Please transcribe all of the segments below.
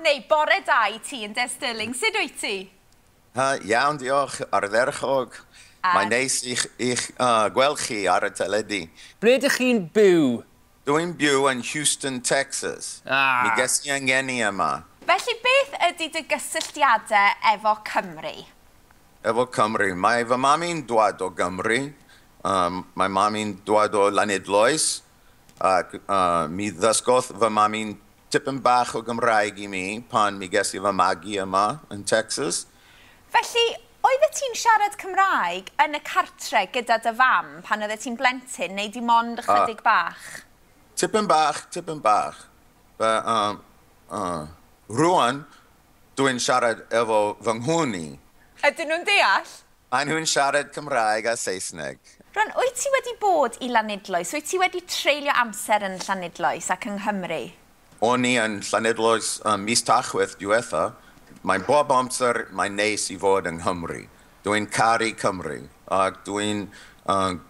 Neu bore da i ti ynde, Sterling. Sut wyt ti? Iawn, diolch. Ardderchog. Mae'n neis i'ch gweld chi ar y teledu. Ble ydych chi'n byw? Dwi'n byw yn Houston, Texas. Mi ges i 'y ngeni yma. Felly beth ydy dy gysylltiadau efo Cymru? Efo Cymru. Mae fy mam i'n dwad o Gymru. Mae mam i'n dwad o Lanidloes. Ac mi ddysgodd fy mam i'n tipyn bach o Gymraeg i mi pan mi ges i fy magu yma yn Texas. Felly, oeddet ti'n siarad Cymraeg yn y cartre gyda dy fam pan oeddet ti'n blentyn, neu dim ond ychydig bach? Tipyn bach, tipyn bach. But, rwan, dwi'n siarad efo fy nghwn i. Ydyn nhw'n deall? Maen nhw'n siarad Cymraeg a Saesneg. Rwan, wyt ti wedi bod i Lanidloes? Wyt ti wedi treulio amser yn Llanidloes ac yng Nghymru? O'n i yn Llanidloes mis Tachwedd diwetha. Mae'n bob amser, mae'n neis i fod yng Nghymru. Dwi'n caru Cymru ac dwi'n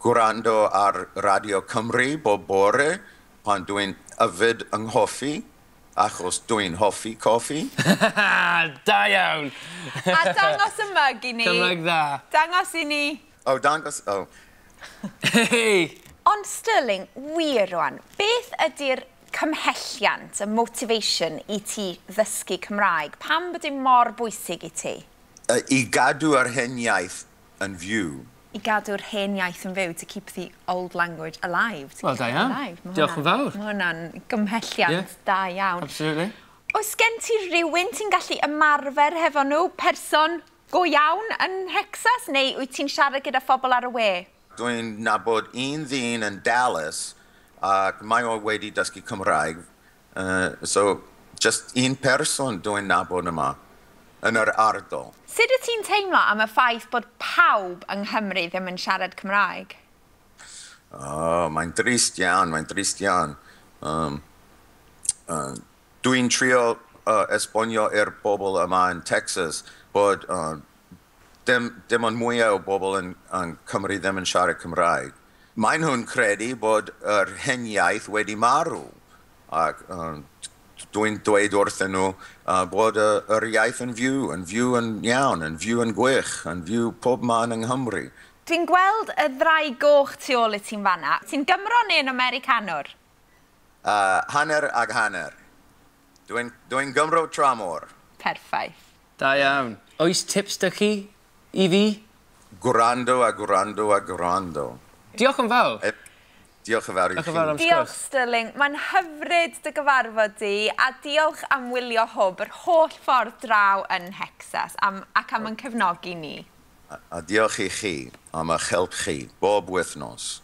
gwrando ar Radio Cymru bob bore pan dwi'n yfed yng nghoffi, achos dwi'n hoffi coffi. Da iawn! A dangos y mug i ni. Cymraeg dda. Dangos i ni. O, dangos, o. Hei! Ond Sterling, wir rwan, beth ydy'r cymhelliant, y motivation i ti ddysgu Cymraeg? Pam bod dim mor bwysig i ti? I gadw yr hen iaith yn fyw. I gadw'r hen iaith yn fyw, to keep the old language alive. To Wel, keep da it iawn. alive. Ma' Diolch yn fawr. Mae hwnna'n gymhelliant da iawn. Absolutely. Oes gen ti rywun ti'n gallu ymarfer hefo nhw, person go iawn yn Nhexas, neu wyt ti'n siarad gyda phobl ar y we? Dwi'n nabod un ddyn yn Dallas ac mae o wedi dysgu Cymraeg. So, just un person dwi'n nabod yma yn yr ardal. Sut wyt ti'n teimlo am y ffaith bod pawb yng Nghymru ddim yn siarad Cymraeg? Oh, mae'n drist iawn, mae'n drist iawn. Dwi'n trio esbonio i'r bobl yma yn Texas bod dim ond mwyaf o bobl yn Cymru ddim yn siarad Cymraeg. Maen nhw'n credu bod yr hen iaith wedi marw. Ac dwi'n dweud wrthyn nhw bod yr iaith yn fyw, yn fyw yn iawn, yn fyw yn gwych, yn fyw pob man yng Nghymru. Dwi'n gweld y ddraig goch tu ôl i ti'n fanna. Ti'n Gymro neu'n Americanwr? Hanner ag hanner. Dwi'n Gymro tramor. Perffaith. Da iawn. Oes tips 'da chi i fi? Gwrando a gwrando a gwrando. Diolch yn fawr. Diolch yn fawr i Diolch yn chi. fawr am Diolch, sgwrs. Sterling. Mae'n hyfryd dy gyfarfod di, a diolch am wylio Hwb yr holl ffordd draw yn Nhexas ac am yn cefnogi ni. A diolch i chi am eich help chi bob wythnos.